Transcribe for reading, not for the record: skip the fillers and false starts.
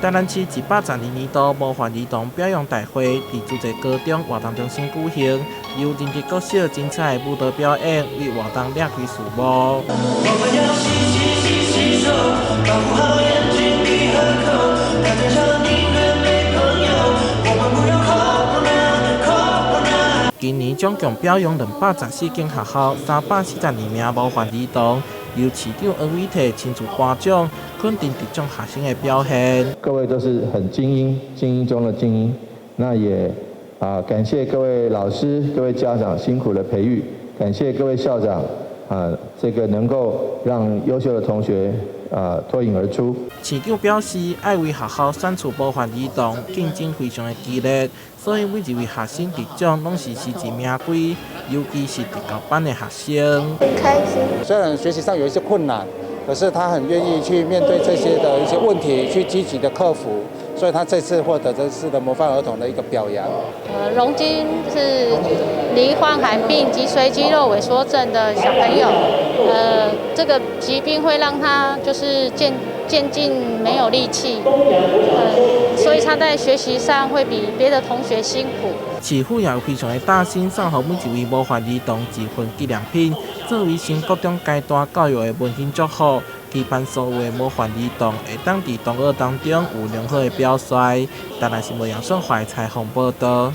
台南市112年度模範兒童表揚大會佇諸濟高中活動中心舉行，由仁德國小精彩的舞蹈表演為活動亮開序幕。我們要洗洗洗洗手，保護好眼睛、鼻和口，大家想寧願沒朋友，我們不要 Corona Corona。今年總共表揚214間學校，342名模範兒童，由市長黃偉哲親自頒獎，肯定得獎學生的表現。各位都是很精英，精英中的精英。那也感謝各位老師、各位家長辛苦的培育，感謝各位校長啊，這個能夠讓優秀的同學脫穎而出。市長表示，愛為學校選出模範兒童，競爭非常的激烈，所以每一位學生得獎攏是實至名歸，尤其是特教班的學生。很開心。雖然學習上有一些困難，可是他很願意去面對這些的一些問題，去積極的克服，所以他這次獲得這次的模範兒童的一個表揚。榮金是罹患罕病脊髓肌肉萎縮症的小朋友，這個疾病會讓他就是漸漸近沒有力氣，所以他在學習上會比別的同學辛苦。市府也有非常的貼心，送予每一位模範兒童一份紀念品，作為升國中階段教育的溫馨祝福，期盼所有的模範兒童會當佇同學當中有良好的表率。台南新聞楊順懷採訪報道。